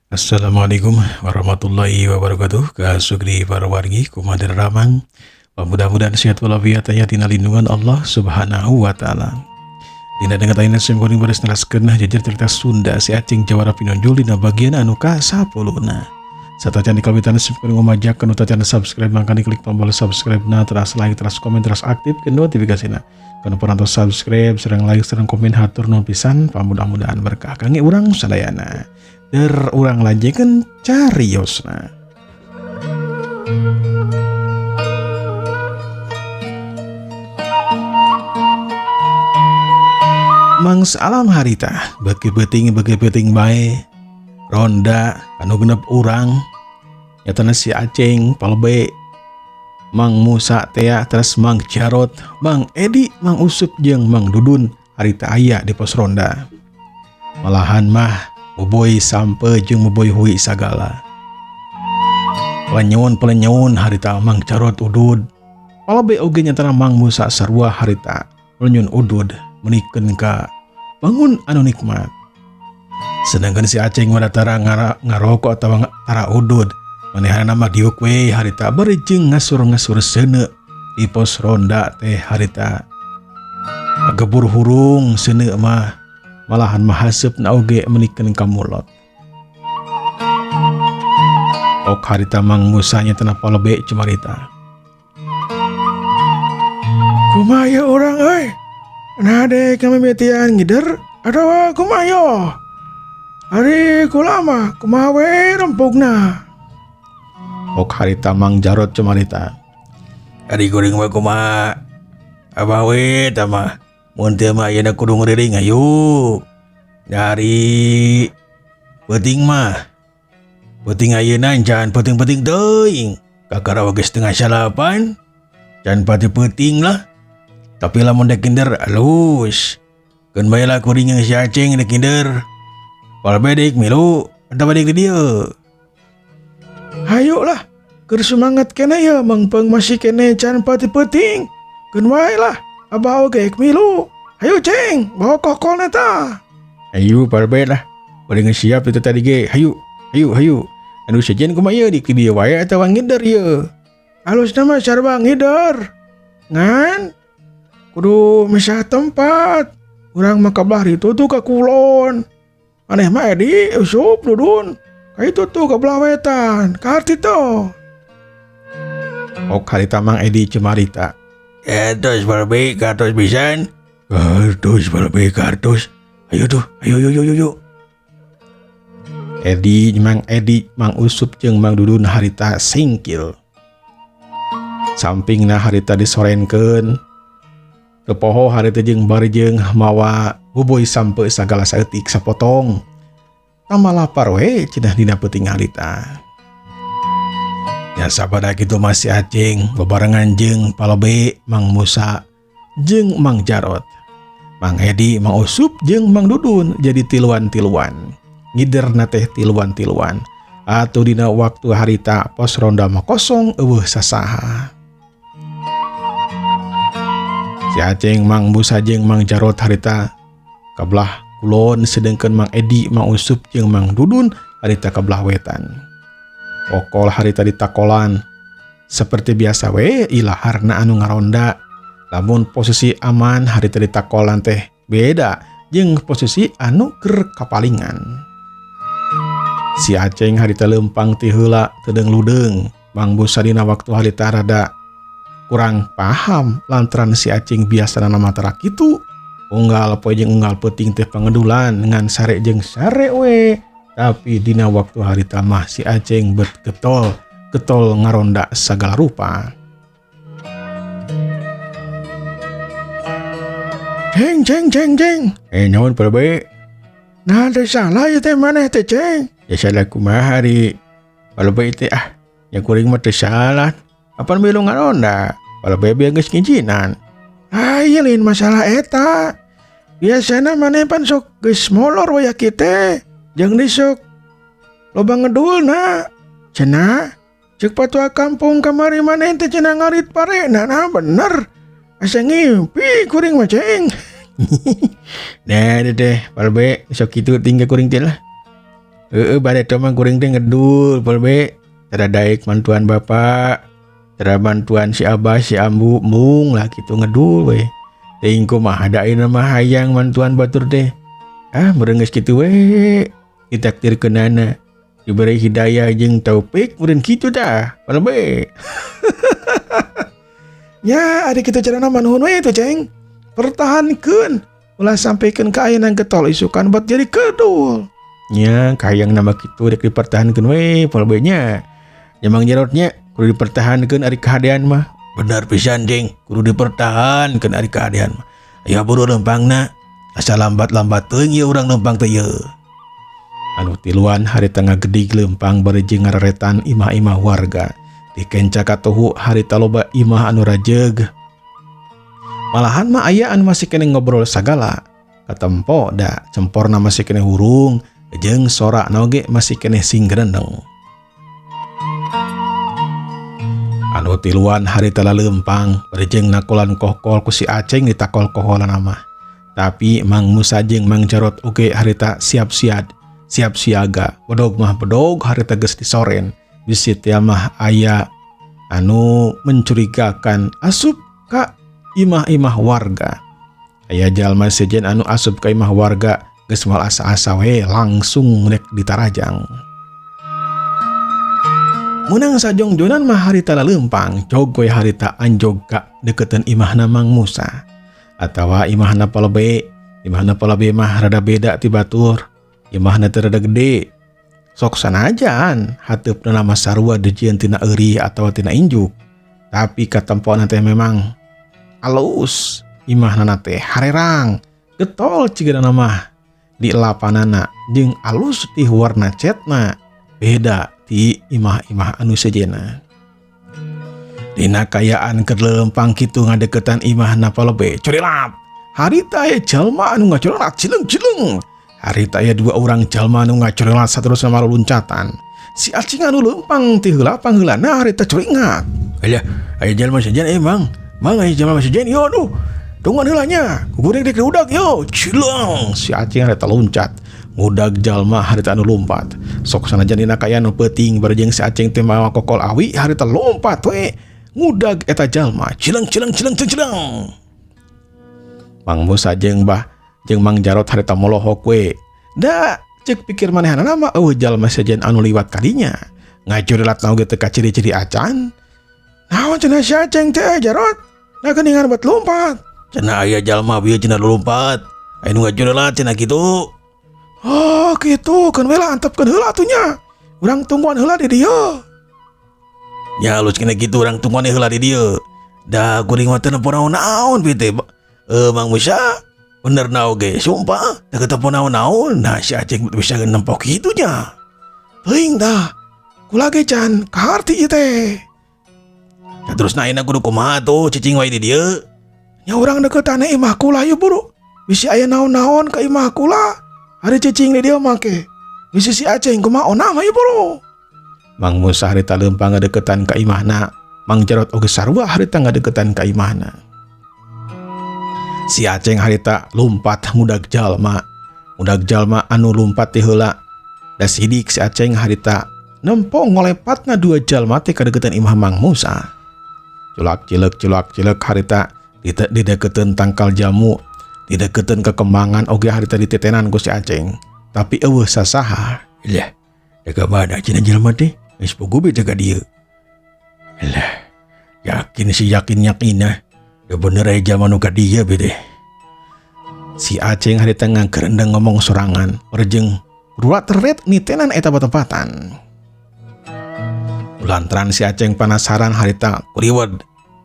Assalamualaikum warahmatullahi wabarakatuh. Kasugri para wargi, kumaha damang? Mudah-mudahan sehat walafiat aya dina lindungan Allah Subhanahu wa taala. Dina danget ayeuna sim kuring baris neraskeun jejer cerita Sunda si Aceng Jawara Pinonjol dina bagian anu ka-10 na. Satacan dikawitan, sim kuring ngamajakeun nu tacan subscribe mangka klik tombol subscribe na, teras like, teras komen, teras aktif ke notifikasina. Kana parantos subscribe sareng like sareng komen, hatur nuhun pisan, pamudah-mudahan berkah kangge urang sadayana. Der urang lanjutkan cariosna. Mangsa alam harita beuki peuting, beuki peuting bae ronda anu genep urang, nyatana si Aceng, Palbe, Mang Musa tea, terus Mang Jarot, Mang Edi, Mang Usup jeung Mang Dudun harita aya di pos ronda. Malahan mah boboy sampe jeung boboy hui sagala. Pelenyeun pelenyeun harita Mang Jarot udud. Palbe oge, nyatana Mang Musa sarua harita melenyun udud menikeun ka bangun anu nikmat. Sedangkan si Aceng mah tara ngarokok atau tara udud. Manehna mah diuk we harita bari jeung ngasur-ngasur seuneu di pos ronda teh harita. Gebur hurung seuneu mah, malahan mah haseupna oge menikeun ka mulot. Ok harita Mang Musa, nyatana palebe cumarita. Kumaha urang euy? Nah dek mimitian ngider atawa kumaha? Ari kula mah kumaha we rempugna. Ok harita Mang Jarot cumarita. Ari kuring mah kumaha? Abah we tah mah. Mun teu mah ayeuna kudu nguriring hayu. Dari peuting mah. Peuting ayeuna jangan peuting-peuting teuing. Kakara geus 8.30. Can pati peuting lah. Tapi lamun dek kinder alus. Keun bae lah kuring jeung si Aceng dek kinder. Palbe dek milu atawa dek di dieu. Hayu lah, keur semangat keneh ya mangpeng masih keneh can pati peuting. Keun wae lah, abah oge milu. Hayu Ceng, bawa kokol eta. Hayu palbe lah. Bade geus siap itu tadi ge. Hayu, hayu, hayu. Anu sejen kumaha ieu, di dieu wae atawa ngider ieu? Alusna mah sarua ngider. Ngan kudu misah tempat. Urang mah ka belah ditu tuh ka kulon. Maneh mah Edi, Usup, Dudun. Ka itu tuh ka belah wetan. Kaharti tuh. Ok harita Mang Edi cumarita. Kartos palbe, kartos pisan. Kartos palbe, kartos. Ayo tuh, ayo ayo ayo ayo. Edi, Mang Edi, Mang Usup jeung Mang Dudun harita singkil. Sampingna harita disorenkeun. Teu poho harita jeung bari jeung mawa bubui sampe sagala saeutik sapotong. Tambah lapar we cenah dina peuting harita. Ya sapada kitu masih Aceng bebarengan jeung Palbe, Mang Musa jeung Mang Jarot. Mang Edi, Mang Usup jeung Mang Dudun jadi tiluan-tiluan. Ngiderna teh tiluan-tiluan. Atuh dina waktu harita pos ronda mah kosong, euweuh sasaha. Si Aceng, Mang Musa jeung Mang Jarot harita ka belah kulon, sedangkan Mang Edi, Mang Usup jeung Mang Dudun harita ka belah wetan. Pokol harita ditakolan. Seperti biasa we ilaharna anu ngaronda. Lamun posisi aman harita ditakolan teh beda jeung posisi anu keur kapalingan. Si Aceng harita lempang ti heula teu ludeung. Mang Musa dina waktu harita rada kurang paham lantaran si Aceng biasa nama tara kitu. Unggal poe jeung unggal peuting teh pangedulan ngan sare jeung sare we. Tapi dina waktu harita mah si Aceng bet getol getol ngaronda sagala rupa. Ceng, ceng, ceng, ceng. Eh, naon, Palbe? Nah, teh salah ya teh maneh teh, Ceng? Ya salah kumaha ari Palbe teh ah? Ya kuring mah teu salah. Apan milu ngaronda? Palbe bieu geus ngijinan. Ah, iya lain masalah eta. Biasana maneh pan sok geus molor waya kita. Jeung disok loba ngedulna. Cenah cek patua kampung kamari maneh teh cenah ngarit pare. Nah, nah bener. Asa ngimpi kuring mah, Ceng. Nah, deh deh, Palbe sok kitu tinggal kuring teh lah. Heeh, bareto mah kuring teh ngedul Palbe. Tara daek mantuan bapak, tara bantuan si abah si ambu mung lah kitu ngedul we. Teuing kumaha da ayeuna mah hayang mantuan batur teh. Ah meureun geus kitu we ditakdirkeunana. Diberi hidayah jeung taufik meureun kitu tah Palbe. Ya ari kitu carana mah nuhun we tuh Ceng. Pertahankeun ulah sampaikan ka ayeuna getol isukan buat jadi kedul. Nya kahayang nama kitu rek dipertahankeun we Palbe nya. Nya Mang Jarotnya kudu dipertahankeun ari kahadean mah. Bener pisan Jeng, kudu dipertahankeun ari kahadean mah. Aya buru lempangna, asa lambat-lambat teuing ieu urang lempang teh ieu. Anu tiluan harita ngagedig lempang bari jeung ngareretan imah-imah warga. Dikenca katuhu harita loba imah anu rajeug. Malahan mah aya anu masih keneh ngobrol sagala. Katempo da cemporna masih keneh hurung jeung sorakna oge masih keneh singgrendeng. Anu tiluan harita laleumpang bari jeung nakolan kohkol ku si Aceng ditakol koholan mah. Tapi Mang Musa jeung Mang Jarot oge harita siap siad, siap siaga. Bedog mah bedog harita geus disoren. Bisi teh mah aya anu mencurigakan asup ka imah-imah warga. Aya jalma sejen anu asup ka imah warga geus moal asa-asa we langsung rek ditarajang. Menang sajongjonan mah harita laleumpang, cog we harita anjog ka deketan imahna Mang Musa. Atawa imahna Palebe, imahna Palebe mah rada beda ti batur, imahna teh rada gede. Sok sanajan hateupna mah sarua dijieun tina eurih atawa tina injuk. Tapi katempona teh memang alus, imahna teh harerang, getol cigana mah di lapanana jeung alus ti warna cetna beda ti imah-imah anu sejenna. Dina kayaan keur leumpang kitu ngadeukeutan imahna Palebe, curilap. Harita aya jalma anu ngacurilat cileng-cileng. Harita aya dua orang jalma anu ngacurilat saterusna maluncatan. Si Acing anu leumpang ti heula pangheulana harita curingat. Alah, aya jalma sejen Mang. Mang aya jalma sejen yo aduh. Tungguan heula nya, kuring rek diudag yo. Cileng si Acing harita loncat. Ngudag jalma harita anu lompat. Sok sanajan dina kayaan nu peuting bari jeung si Acing teh mawa kokol awi harita lompat we. Ngudag eta jalma cileng cileng cileng cileng cileng. Mang Musa jeung Bah jeung Mang Jarot harita molohok we. Da cek pikir manehanana mah eueuh jalma sejen anu liwat kadinya. Ngacurilat oge teu kaciri-ciri acan. Naon cenah si Aceng teh Jarot? Da geuningan buat lompat. Cenah aya jalma bieu cenah lompat. Aya nu ngacurilat cenah kitu. Oh kitu, keun we lah antepkeun heula atuh nya. Urang tungguan heula di dieu. Ya alus kena kitu urang tungguan heula di dieu. Da kuring mah teu nempo naon-naon pieu teh. Mang Musa bener na oge, sumpah teu ketemu naon-naon. Nah si Aceng bisa nempo kitu nya. Teuing dah. Kula ge can kaharti ieu teh. Ya, terus na ayeuna kudu kumaha tuh cicing wae di dieu. Nya urang deukeutan imah kula ieu buru. Bisi aya naon-naon ka imah kula. Ari cicing di dieu mah ke. Bisi si Aceng kumaha onam ieu buru. Mang Musa harita leumpang ngadeukeutan ka imahna. Mang Jarot oge sarua harita ngadeukeutan ka imahna. Si Aceng harita lumpat ngudag jalma. Ngudag jalma anu lumpat ti heula. Da sidik si Aceng harita nempo ngolepatna dua jalma teh kadeukeutan imah Mang Musa. Culak cilek culak cilek harita dideukeuteun tangkal jamu, dideukeuteun kekembangan oge harita ditetenan ku si Aceng. Tapi eueuh sasaha. Lah, da mana cenah jalma teh? Geus puguh be ka dieu. Lah, yakin si yakin yakinah. Da bener aya jalma nu ka dieu be teh. Si Aceng harita ngagerendeng ngomong sorangan, rejeng ruat teret nitenan eta patempatan. Lantaran si Aceng penasaran harita kuriwed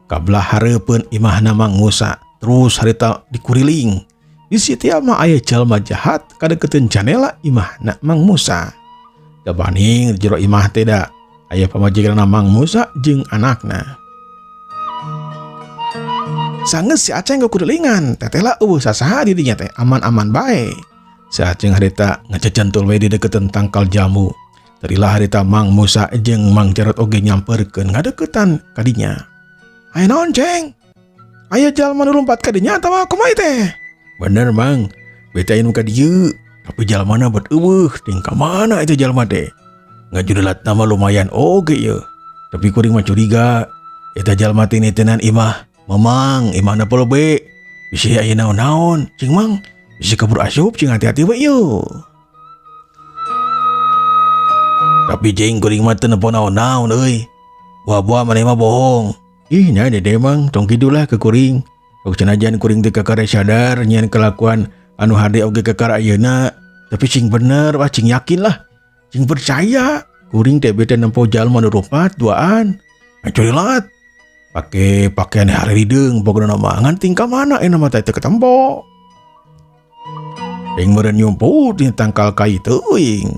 kabelah hareupeun imahna Mang Musa, terus harita dikuriling. Di situ mah aya jalma jahat kadeukeuteun janela imahna Mang Musa. Gabaning di jero imah teh da aya pamajikanna Mang Musa jeung anakna. Sanggeus si Aceng kukurilingan, teteh lah eueuh sasaha di dinya teh, aman-aman bae. Si Aceng harita ngececentul we di deukeuteun tangkal jamu. Terilah harita Mang Musa jeung Mang Jarot oge nyamperkeun ngadeuketan ka dinya. Aya naon, Ceng? Aya jalma nu lumpat ka dinya atawa kumaha teh? Bener, Mang. Beta anu ka dieu. Tapi jalmana bet euweuh, ting ka mana itu jalma teh? Ngajudelat nama lumayan oge ye. Tapi kuring mah curiga eta jalma teh nitenan imah Mamang, imahna polobe. Bisi aya naon-naon, cing Mang, bisi kabur asup, cing hati-hati we yeuh. Tapi jeng kuring mah teu nempo naon-naon euy. Buah-buah maneh mah bohong. Ih nya dede Mang, tong kidulah ke kuring. Sok sanajan kuring teh kakara sadar nyian kelakuan anu hade oge kakara ayeuna, tapi cing bener wah cing yakin lah. Cing percaya kuring teh bete nempo jalma nu rupat duaan. Ngacurilat. Pake pakaian harideung pokona mah ngan tingkah mana eta mah teh teu ketempo. Aing meureun nyumput di tangkal kai teuing.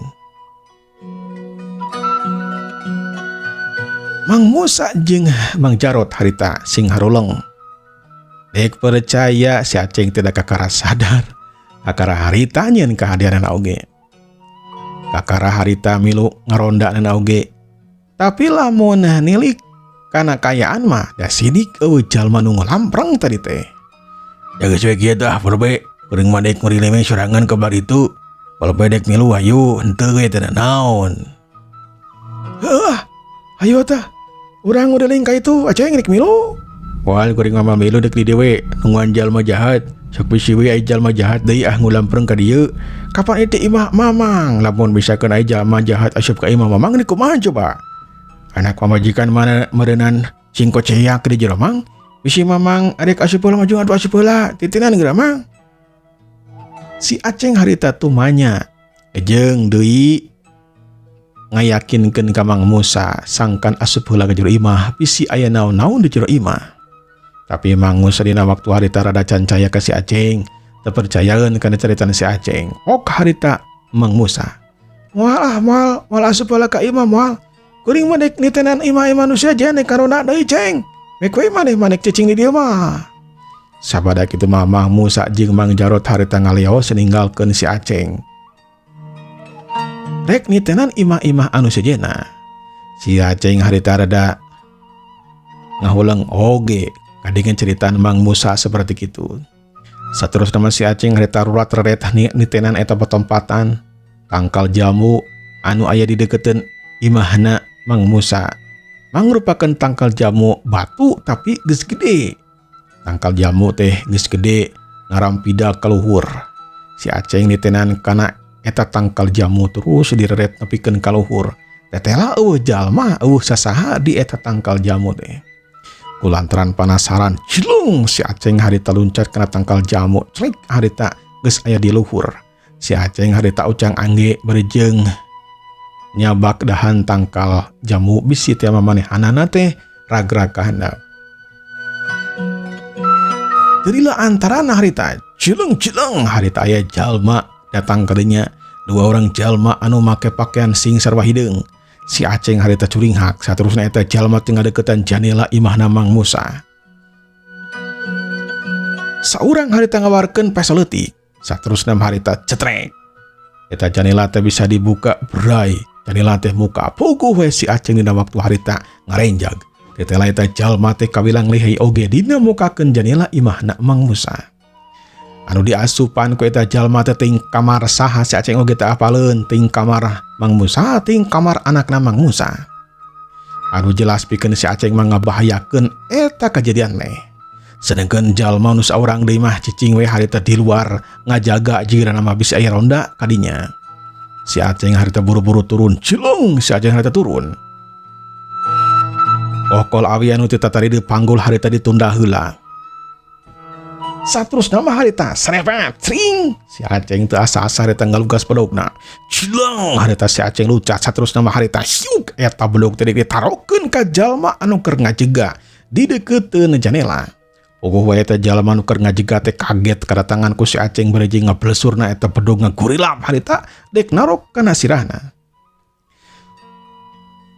Mang Musa jeung Mang Jarot harita sing haruleng. Dek percaya si Aceng tidak kakara sadar. Kakara harita nyeun kehadiranna oge. Kakara harita milu ngarondana oge. Tapi lamun nilik kana kayaan mah da sidik eueuh jalma nu ngalampreng tadi teh. Ya geus we kieu tah berbe, kuring mah dek ngeurileme sorangan ka baritu. Walaupun dek milu hayu henteu we teh naon. Heuh, hayu tah. Urang nguriling ka itu Aceng rek milu. Moal kuring mah milu dek di dieu we nungguan jalma jahat. Sok bisi we aya jalma jahat deui ah ngulampreng ka dieu. Kapan itu imah Mamang? Lamun misalkan aya jalma jahat asup ka imah Mamang ni kumaha coba? Anak pamajikan mana meureunan cing koceak di jero Mang. Bisi Mamang arek asup heula maju atuh asup heula titinan geura Mang. Si Aceng harita tumanya jeung deui ngayakinkeun ka Mang Musa sangkan asup heula ka jero imah bisi aya naon-naon di jero imah. Tapi Mang Musa dina waktu harita rada cancaya ka si Aceng, teu percayaeun kana caritana si Aceng. Ok harita Mang Musa. Moal ah moal, moal asup heula ka imah moal. Kuring mah dek nitenan imah-imah nu sejen dek karona deui Ceng. Mek we maneh manek cicing di dieu mah. Sabada kitu mah Mang Musa jeung Mang Jarot harita ngalios ninggalkeun si Aceng. Rek nitenan imah-imah anu sejenna. Si Aceng harita rada ngahuleng oge kadingan ceritaan Mang Musa seperti kitu. Saterusna mah si Aceng harita rurat reret nitenan eta patempatan tangkal jamu anu aya di deketeun imahna Mang Musa. Mangrupakeun tangkal jamu batu tapi geus gede. Tangkal jamu teh geus gede ngarampida ka luhur. Si Aceng nitenan kana eta tangkal jamu terus direret nepikeun ka luhur. Tetela eueuh jalma eueuh sasaha di eta tangkal jamu teh. Kulantaran panasaran, cilung si Aceng harita luncat kana tangkal jamu, crik harita geus aya di luhur. Si Aceng harita ucang angge bari jeung nyabak dahan tangkal jamu bisi teh mamanehanana teh ragrag ka handap. Jadilah antarana harita cileng-cileng harita aya jalma datang kadinya, dua orang jalma anu make pakaian sing sarwa hideung. Si Aceng harita curinghak saterusna eta jalma teh ngadeukeutan janela imahna Mang Musa. Saurang harita ngawarkeun peso leutik, saterusna harita cetrek. Eta janela teh bisa dibuka berai. Janela teh muka puguh we si Aceng dina waktu harita ngarenjag. Tetela eta jalma teh kawilang lihai oge dina mukakeun janela imahna Mang Musa. Anu diasupan ku eta jalma teh ting kamar saha si Aceng oge teh apaleun, ting kamar Mang Musa, ting kamar anakna Mang Musa. Anu jelas pikeun si Aceng mah ngabahayakeun eta kajadian teh. Sedengkeun jalma nu saurang deui mah cicing we harita di luar ngajaga jirana mah bisi aya ronda kadinya. Si Aceng harita buru-buru turun, cilung si Aceng harita turun. Okol awi anu teu tatari dipanggul harita ditunda heula. Saterusna mah harita serepet, cring. Si Aceng teu asa-asa harita ngalugas bedogna. Cilung harita si Aceng lucat, saterusna mah harita hiuk eta bedog teh ditarokeun ka jalma anu keur ngajega di deukeuteuun janela. Puguh wae eta jalma nu keur ngajega teh kaget kadatangan ku si Aceng bari jeung ngablesurna eta bedog ngagurilap harita dek narok kana sirahna.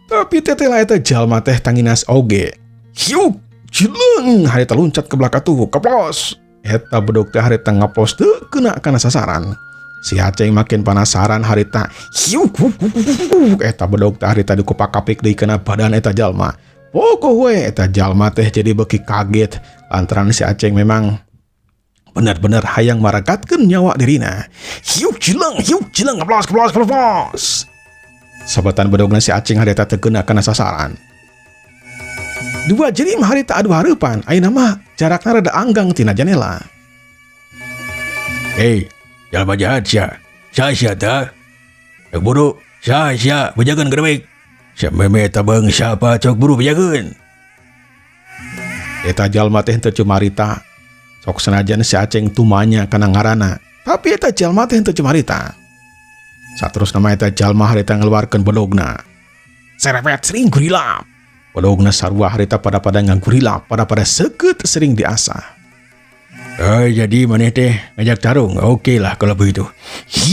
Tapi tetela eta jalma teh tanginas oge. Hiuk, cileng harita luncat ke belakang tuh, keplos. Eta bedog teh harita ngaplos teu kena kana sasaran. Si Aceng makin penasaran harita. Hiuk, huk, huk, huk, huk, huk. Eta bedog teh harita dikupak-kapik deui kana badan eta jalma. Pokoh we eta jalma teh jadi beuki kaget lantaran si Aceng memang Bener-bener hayang maragatkeun nyawa dirina. Hiuk cileng, hiuk cileng, keplos, keplos, keplos. Sabetan bedogna si Aceng harita teu kena kana sasaran. Dua jirim harita adu hareupan, ayeuna mah jarakna rada anggang tina janela. Hei, jalma jahat sia. Saha sia tah? Cok buru, saha sia bejakeun ka dewek. Sia meme tabeng siapa cok buru bejakeun. Eta jalma teh henteu cumarita. Sok sanajan si Aceng tumanya kana ngaranna, tapi eta jalma teh henteu cumarita. Saterusna mah eta jalma harita ngeluarkeun bedogna. Serepet sering gurilap. Bedogna sarua harita pada-pada ngagurilap, pada-pada seukeut sering diasah. Jadi maneh teh ngajak tarung. Oke lah kalau begitu.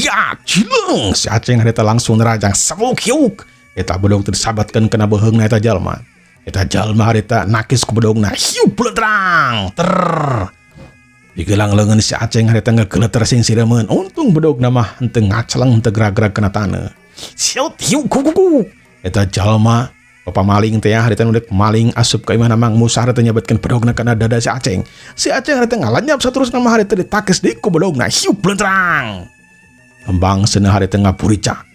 Ya, cileng. Si Aceng harita langsung nerajang sabuk hiuk. Eta bedog teh disabatkeun kana beuheungna eta jalma. Eta jalma harita nakis ku bedogna. Hiuk beletrang. Ter. Digelang leungeun si Aceng harita ngegeleter sing siremeun. Untung bedogna mah henteu ngaceleng, henteu gerak-gerak kana taneuh. Siut hiuk ku ku ku. Eta jalma bapak maling teh harita nu dek maling asup ka imahna Mang Musa harita nyabetkeun bedogna kana dada si Aceng. Si Aceng harita ngalanyap saterusna mah harita ditakes deui ku bedogna. Hiup blentrang. Kembang seuneu harita ngaburicak.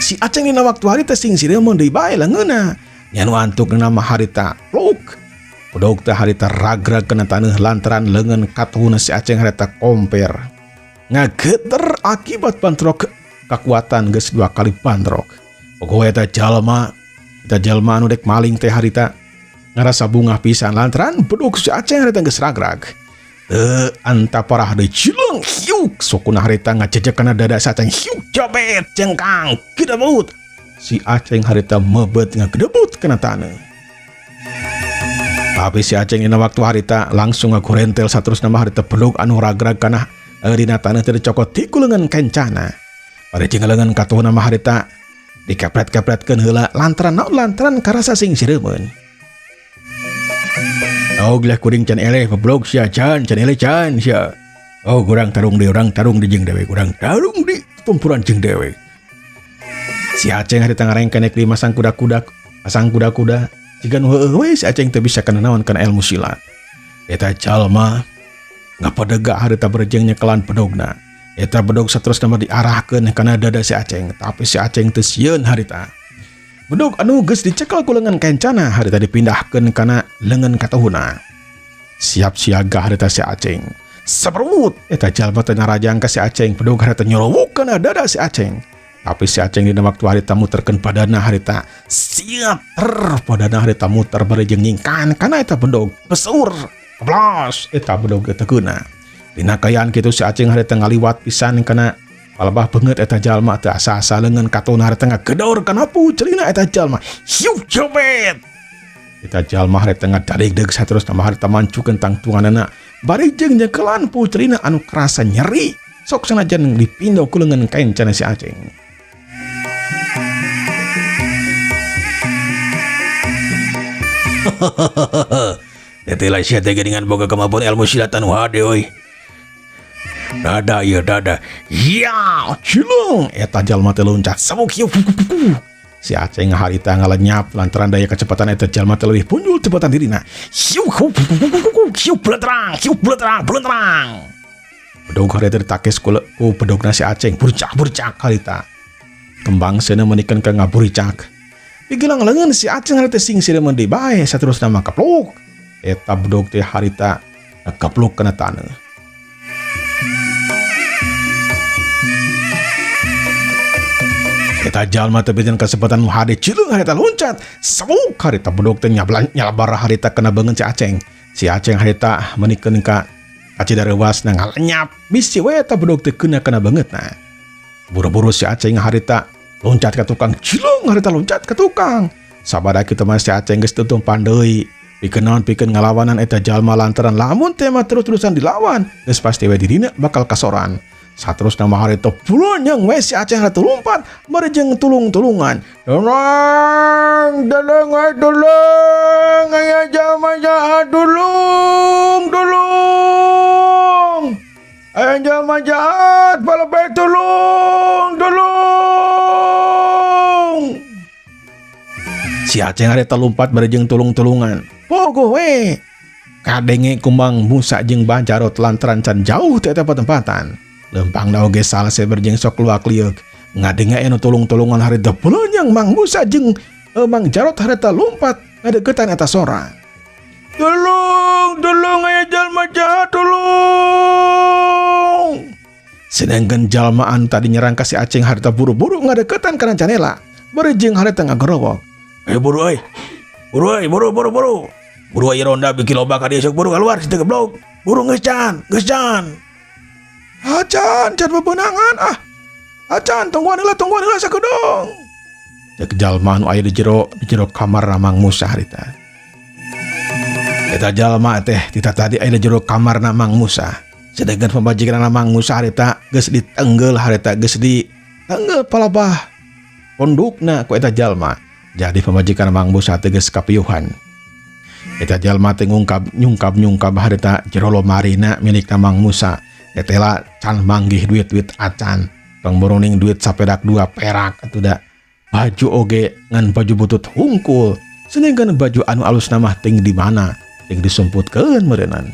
Si Aceng dina waktu harita sing sireumon deui bae leungeunna. Nya nu antukna mah harita pluk. Bedog teh harita ragrag kana taneuh lantaran leungeun katuhuna si Aceng harita komper. Ngageter akibat bantrok kakuatan geus dua kali bantrok. Pokoknya eta jalma anu dek maling teh harita ngarasa bungah pisan lantaran bedog si Aceng harita geus ragrag. Teu anta parah deui cileng hiuk sukuna harita ngajejek kana dada si Aceng hiuk jobet jengkang gedebut. Si Aceng harita mebet ngagedebut kana taneuh. Tapi si Aceng dina waktu harita langsung ngagorentel saterusna mah harita bedog anu ragrag kana dina taneuh teh dicokot ti ku leungeun kencana. Bari jeung leungeun katuhna mah harita dikepret-kepretkeun heula lantaran naon lantaran karasa sing siremeun. Oh gelah kuring can eleh goblok sia can, can eleh can sia. Oh kurang tarung di orang tarung di jeung dewek, urang tarung di tumpuran jeung dewek. Si Aceng harita ngarengkenek di masang kuda-kuda, masang kuda-kuda. Jiga nu heueuh we si Aceng teu bisa kana naon kana ilmu silat. Eta jalma ngapadega harita berjeng nyekelan bedogna. Eta bedog saterusna mah diarahkeun kana dada si Aceng, tapi si Aceng teu sieun harita. Bedog anu geus dicekel ku leungeun kencana harita dipindahkeun kana leungeun katuhuna. Siap siaga harita si Aceng. Seberut eta jalma teh narajang ka si Aceng, bedog harita nyorowok kana dada si Aceng. Tapi si Aceng dina waktu harita muterkeun padana harita siap ter padana harita muter bari jeung nyingkan kana eta bedog besur keblos eta bedog teh keuna. Dina kayaan kitu si Aceng harita ngaliwat pisan kana palebah beungeut eta jalma teu asa-asa leungeun katuna harita ngagedor kana pucerina eta jalma. Hiup jobet. Eta jalma harita ngadarig-deug saterusna mah harita mancukeun tangtunganana bari jeung nyekelan pucerina anu karasa nyeri. Sok sanajan dipindo ku leungeun kaencana si Aceng. Teh lah sia teh geuningan boga kemampuan ilmu silat anu hade euy. Dada ieu dada. Ya, cilung eta jalma teh loncat sabuk ieu. Si Aceng harita ngalenyap lantaran daya kecepatan eta jalma teh leuwih punjul tebatan dirina. Hiu hu hiu bletrang, hiu bletrang, bletrang. Bedog harita ditakes ku bedogna si Aceng, burcak-burcak harita. Kembang seuneu menikeun ka ngaburicak. Digelang leungeun si Aceng harita sing siremeun deui bae saterusna mah kapluk. Eta bedog teh harita kapluk kana taneuh. Eta jalma teh beuteun kesempatan nu hade cileung harita loncat. Sabuk harita bedog teh nyalabar harita kena beungeun si Aceng. Si Aceng harita menikeun ka kacidareuwasna ngalenyap. Bisi we eta bedog teh keuna kana beungeutna. Buru-buru si Aceng harita loncat ka tukang, cileung harita loncat ka tukang. Sabada kitu mah si Aceng geus tutumpan deui. Pikeun naon pikeun ngalawanan eta jalma lantaran lamun teh mah terus-terusan dilawan, geus pasti we dirina bakal kasoran. Saterusna mah harita bulonyeng we si Aceng harita lompat bari jeung tulung-tulungan. Dorang, dolong, dolong, aya jalma jahat, dolong, dolong. Aya jalma jahat, balebek tolong, dolong. Si Aceng harita lompat bari jeung tulung-tulungan. Pogo we. Kadenge ku Mang Musa jeung Bah Jarot lantaran can jauh ti eta patempatan. Lempangna oge salse berjeng sok luak lieuk. Ngadenge anu tulung-tulungan harita pulonyang Mang Musa jeung Mang Jarot harita lumpat ngadeukeutan eta sora. Tolong, tolong aya jalma jahat, tolong. Sedangkan jalma anu tadi nyerang ka si Aceng harita buru-buru ngadeukeutan kana janela. Bari jeung harita ngagerowok. Ayo buru euy. Buru euy, buru buru buru. Buru aya ronda bikin loba ka dieu sok buru keluar situ geblok. Buru geus can, geus can. Acan, can bebenangan ah. Acan, tungguan heula sakedong. Cek jalma anu aya di jero kamar Mang Musa harita. Eta jalma teh tita tadi aya di jero kamar Mang Musa. Sedangkan pamajikan Mang Musa harita geus ditenggel harita geus ditenggel palabah pondukna ku eta jalma. Jadi pamajikan Mang Musa teh geus kapiuhan. Eta jalma teh ngungkap nyungkap nyungkap harita jero lomarina milik Mang Musa. Tetela can manggih duit-duit acan. Tong boroning duit saperak dua perak atuh da. Baju oge ngan baju butut hungkul. Sedangkan baju anu alus mah ting di mana? Ting disumputkeun meureunnan.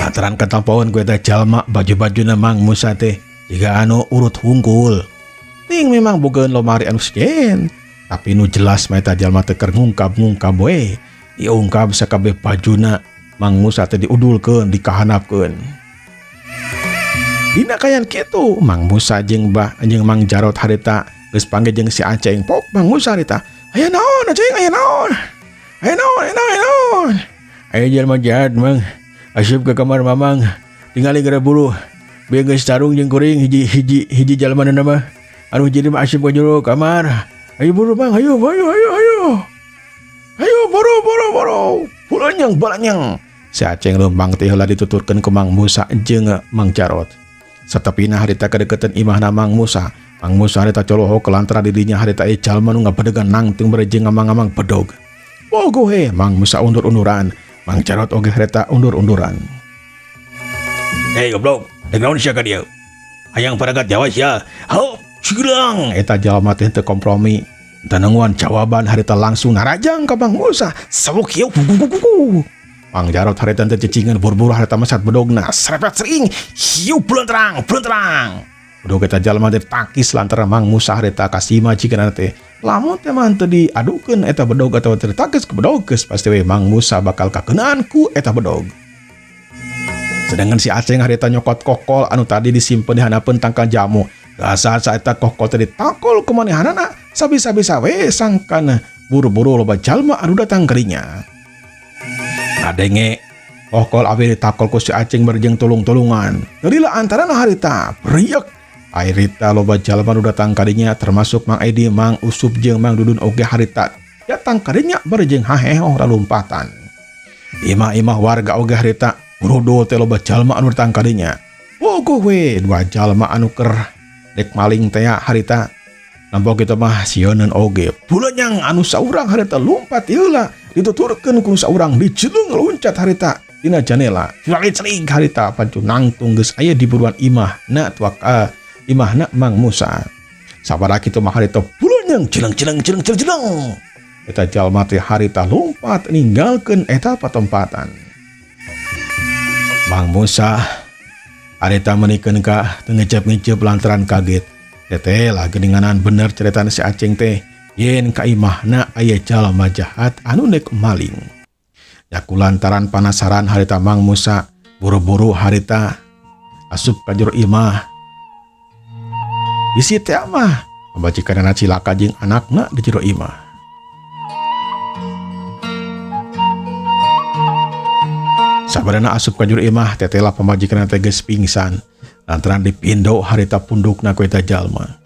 Lantaran katampaun ku eta jalma baju-bajuna Mang Musa teh jiga anu urut hungkul. Ting memang bogaeun lomari anu sejen. Tapi nu jelas mah eta jalma teh keur ngungkap-ngungkap we. Diungkap sakabeh bajuna Mang Musa teh diudulkeun, dikahanapkeun. Dina kayan kitu Mang Musa jeung Bah jeung Mang Jarot harita geus panggih jeung si Aceng. Pok Mang Musa harita, "Aya naon Aceng? Aya naon? Aya naon? Aya naon? Aya naon?" Aya jalma jahat, Mang. Asup ke kamar Mamang. Tingali geura buru. Bieu geus tarung jeung kuring hiji hiji hiji jalma mah. Anu hiji mah asup ka jero kamar. Ayo buru, Bang, ayo ayo ayo ayo. Ayo buru buru buru. Balanyang balanyang. Si Aceng lempang teh heula dituturkeun ku Mang Musa jeung Mang Jarot. Satepina harita kadeukeutan imahna Mang Musa. Mang Musa harita colohok lantaran didinya harita aya jalma nu ngabadegan nangtung bari jeung ngamang-ngamang bedog. Pogo he Mang Musa undur-unduran. Mang Jarot oge harita undur-unduran. Hei goblok, dek naon sia ka dieu? Hayang paragat Jawa sia. Hau, silang. Eta jalma teh teu kompromi. Tanenguan jawaban harita langsung narajang ka Mang Musa. Sawuk ieu kuku. Mang Jarot harita teh cicingan buru-buru harita mesat bedogna. Serepet sering. Hiu belenterang, belenterang. Bedog eta jalma teh takis lantaran Mang Musa harita kasima jigana teh. Lamun teh mah teu diadukeun eta bedog atawa teu ditakis ku bedog geus pasti we Mang Musa bakal kakeunaan ku eta bedog. Sedangkan si Aceng harita nyokot kokol anu tadi disimpen di handapeun tangkal jamu. Asa eta kokol teh ditakol ku manehanana sabi-sabisa we sangkan buru-buru loba jalma anu datang karinya. Kadenge kokol awe ditakol ku si Aceng berjeng tulung-tulungan. Lila antarana harita riek. Harita loba jalma nu datang kadinya termasuk Mang Edi, Mang Usup jeung Mang Dudun oge harita datang kadinya berjeng haheho lalumpatan. Imah-imah warga oge harita brodol teh loba jalma anu datang kadinya. Pogo we dua jalma anu ker dek maling teh harita nampak kitu mah sieuneun oge. Bulanyang anu saurang harita lumpat heula dituturkeun ku saurang dijeleng loncat harita dina janela. Celing harita pancun nangtung geus aya di buruan imah na tuak imahna Mang Musa. Sabara kitu mah harita bulanyang Jeleng jeleng jeleng jeleng jeleng. Eta jalma teh harita lompat ninggalkeun eta patempatan. Mang Musa harita menikeun ka teu ngecep-ngecep lantaran kaget. Teteh lah geuninganan bener ceritana si Aceng teh yen ka imahna aya jalma jahat anu nek maling. Yaku lantaran panasaran harita Mang Musa buru-buru harita asup ka jero imah. Bisi teh mah pamajikanna cilaka jeung anakna di jero imah. Sabarana asup ka jero imah tetela pamajikanna teh geus pingsan lantaran dipindo harita pundukna ku eta jalma.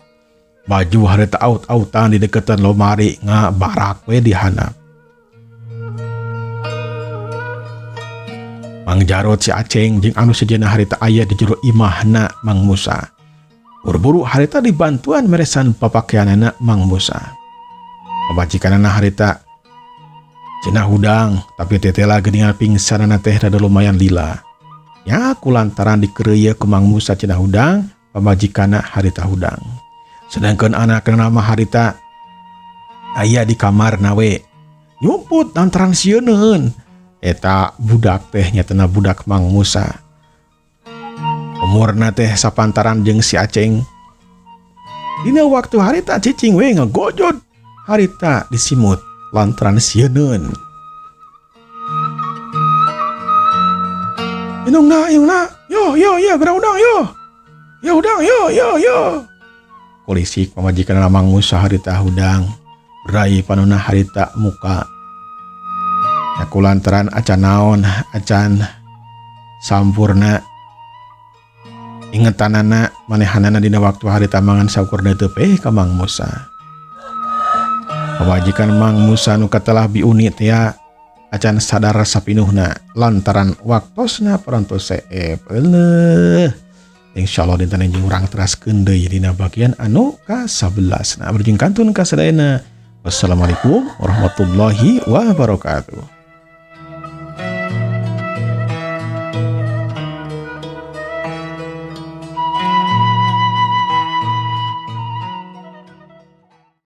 Baju harita aut-autan di deketan lomari ngabarak we di handap. Mang Jarot si Aceng jeung anu sejenna harita aya di jero imahna Mang Musa. Buru-buru harita dibantuan meresan papakeanana Mang Musa. Pamajikanana harita cenah hudang tapi tetela geuningan pingsanana teh rada lumayan lila. Ya kulantaran dikereuyeuk ku Mang Musa cenah hudang, pamajikanna harita hudang. Sedangkan anakna mah harita aya di kamarna we. Nyumput lantaran sieuneun. Eta budak teh nyatana budak Mang Musa. Umurna teh sapantaran jeung si Aceng. Dina waktu harita cicing we ngagojod harita disimut lantaran sieuneun. Indungna, indungna, yo yo yo geura hudang yo. Yo hudang yo yo yo. Polisi pamajikan Mang Musa harita hudang berai panona harita muka. Ya kulantaran acan naon acan sampurna ingetanana manehanana dina waktu harita mangan saukur teu ka Mang Musa. Pamajikan Mang Musa nu katelah biunit ya acan sadar sapinuhna lantaran waktosna parantos seep. Eleuh. Insyaallah dinten jeung urang teraskeun deui dina bagian anu ka-11. Nah, berjing kantun ka sadayana. Wassalamualaikum warahmatullahi wabarakatuh.